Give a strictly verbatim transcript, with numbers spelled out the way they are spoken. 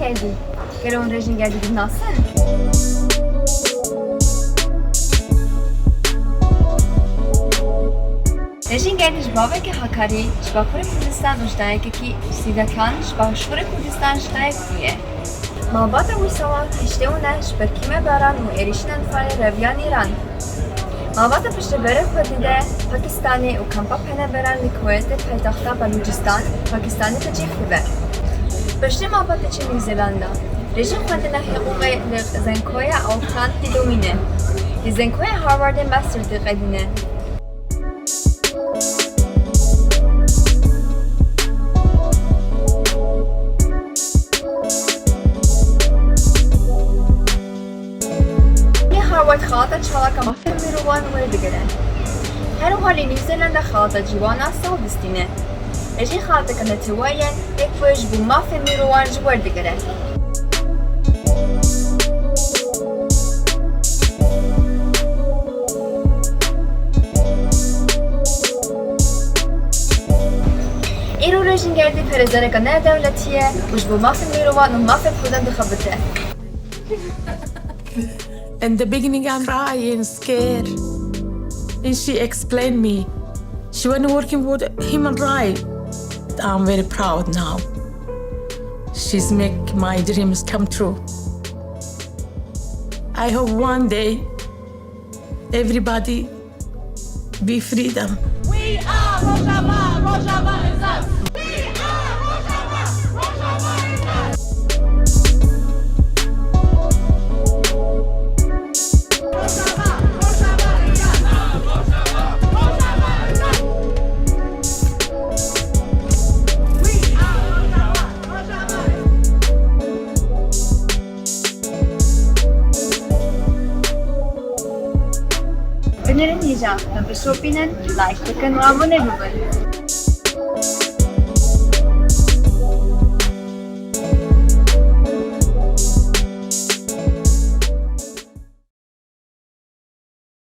Gerdî. Gelo hûn Rejîn Gerdî dinasin? Rejîn Gerdî ji baveke Hakarî, ji Bakurê Kurdistan û ji dayikekî ji Sîdekan, ji Başûrê Kurdistan ji dayik bûye. Malbata wî sala heştê û neh ji ber kêmebaran û êrîşên Enfalê reviya Îran. Malbata piştî berê xwe dide Pakistanê û kampa penaberan li Kuweytê paytexta Belûcistan, Pakistanê, tecî dibe. Piştî malbata çû New Zealandê, Rejîn xwendina hiqûqê li Zenkoya Auckland didomîne. Li Zenkoya Harvardê master diqedîne. Li Harvard xaleta çalaka mafê mirovan werdigire. Her wiha li New Zealandê xaleta ciwana sal distîne. Rejîn xaleteke neteweyî ye, yek ku ji bo mafê mirovan jî werdigire. Îro Rejîn Gerdî perêzereke nerdewletî ye û ji bo mafê mirovan û mafê Kurdan dixebite. In the beginning, I'm crying, scared. And she explained me. She went working for the human rights. I'm very proud now. She's make my dreams come true. I hope one day everybody be freedom. We are Rojava, Rojava is us. We are Rojava, Rojava is us. Rojava, Rojava is us. Rojava, Rojava is us. We are Rojava, Rojava is us. Binêrin hêja, me bişopînin, like bikin û abone bibin.